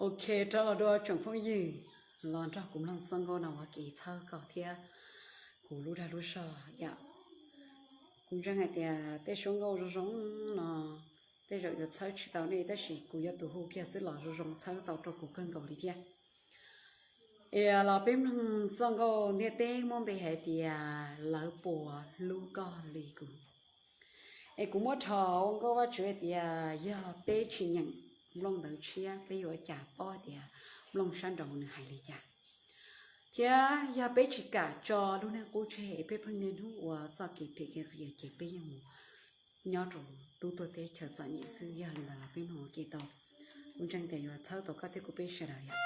Ok, rov los dua tsoom phooj ywg los nrog kuv mloog txoj nkauj no ua kev txhawb koj thiab kuv lub dag lub zog yom. Kuv ntseeg hais tias tej suab nkauj zoo zoo no tej zaum yuav txhawb tsis tau nej, tab sis kuv yog tus hu kiag xwb los zoo zoo txhawb tau rau kuv kawg nkaus li thiab. Es los peb mloog txoj nkauj ntiaj teb muab npe hais tias Lawv puas hlub koj li kuv. Es kuv muab rho ua nkauj Vajtswv hais tias yog peb tsis nyeem nplooj ntawv tshiab peb yuav ua cas paub tias nplooj sab nraud nws hais li cas. Thiab yog peb tsis kam tso lub neej qub tseg es peb pheej niaj hnub ua txoj kev phem kev qias ces peb yeej mus nyob rau tub tuag teb chaws txom nyem xwb. Yog li ntawd los peb mloog ua ke tau, kuv ntseeg tias yuav txhawb tau koj thiab kuv peb sawv daws yom.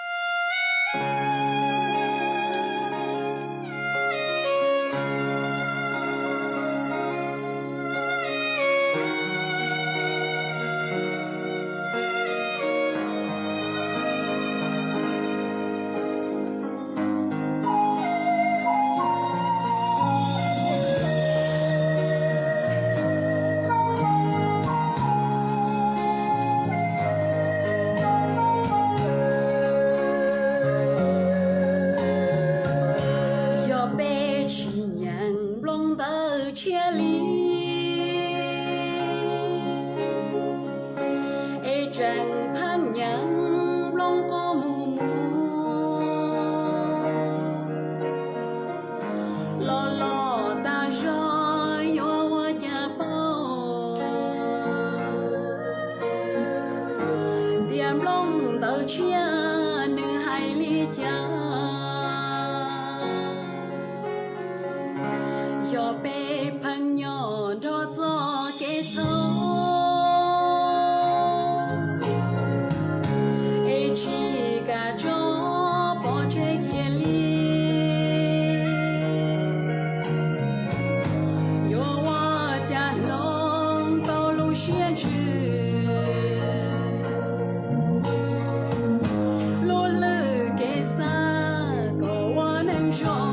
Yog peb tsis nyeem nplooj ntawv tshiab li, es tseem pheej nyeem nplooj qub mus mus, los los tas zog yuav ua cas paub tias nplooj ntawv tshiab nws hais li cas. Yog peb pheej nyob nrog txoj kev txhaum, es tsis kam tso pov tseg kiag li, yuav ua cas hloov tau lub siab ntsws, lub lwm kev xav kom ua neeg zoo.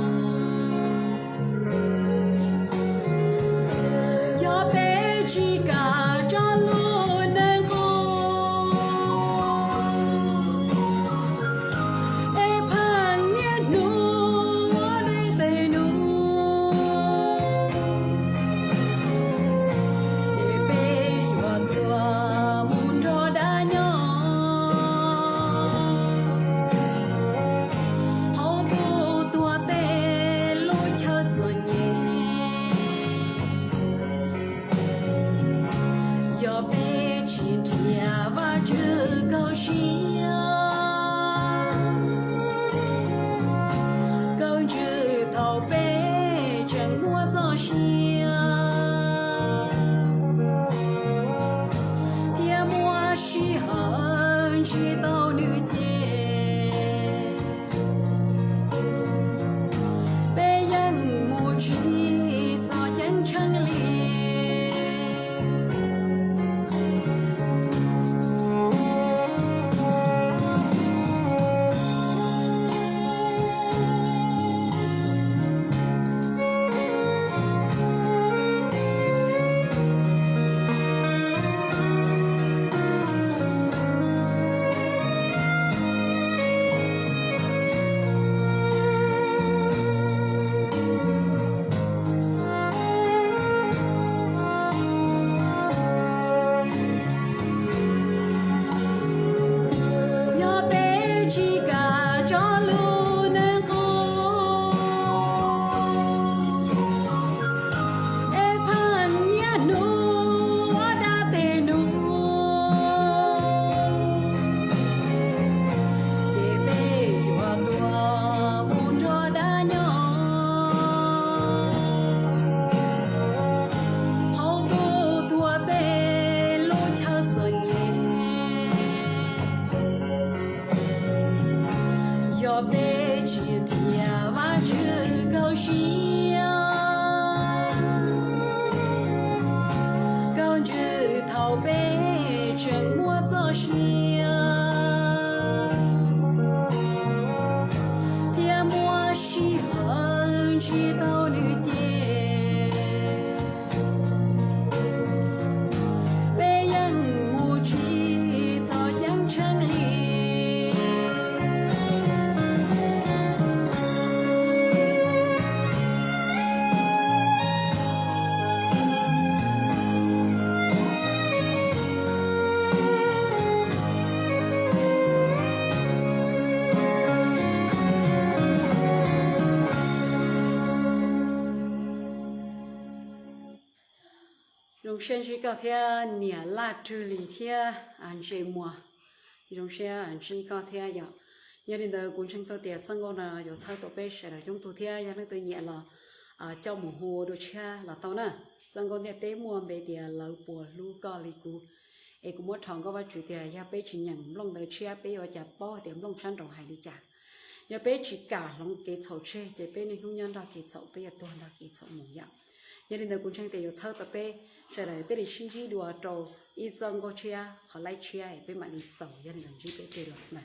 Yog peb tsis kam tso lub neej qub, es pheej niaj hnub ua dab tes num, ces peb yuav tuag mus nrog dab nyob hauv ntuj tuag tej lub chaw txom nyem. Yog peb tsis nrhiav Vajtswv kawg siab, kawg ntsws thaum peb tseem muaj txoj sia, thiab muaj sij hawm ntsib tau nws ces peb yeej mus tsis txog ceeb tsheej li. Yog peb tsis kam tso lub neej qub, es pheej niaj hnub ua dab tes num, ces peb yuav tuag mus nrog dab nyob hauv ntuj tuag tej lub chaw txom nyem. Yog peb tsis nrhiav Vajtswv kawg siab, kawg ntsws thaum peb tseem muaj txoj sia, thiab muaj sij hawm ntsib tau nws ces peb yeej mus tsis txog ceeb tsheej li. Zoo siab ntsib koj thiab niam Laj Rwg Lis thiab Ntse Muas, zoo siab ntsib koj thiab yom. Yog li ntawd kuv ntseeg tau tias txoj nkauj no yuav txhawb tau peb sawv daws coob tug thiab yog leej twg nyiam los coj mus hu dua tshiab los tau na. Txoj nkauj ntiaj teb muaj npe tias Lawv Puas Hlub Koj Li Kuv. Es kuv muab rho nkauj Vajtswv tias yog peb tsis nyeem nplooj ntawv tshiab peb yuav cas paub hais tias nplooj sab nraud hais li cas. Yog peb tsis kam hloov kev txhaum tseg ces peb niaj hnub nyob nrog kev txhaum peb yuav tuag nrog kev txhaum mus yom. Yog li ntawd kuv ntseeg tias yuav txhawb tau peb sawv daws peb li sib ntsib dua rau ib txoj nkauj tshiab qhov laib tshiab es peb mam li xaus, yog li ntawd ntsib peb tes los na.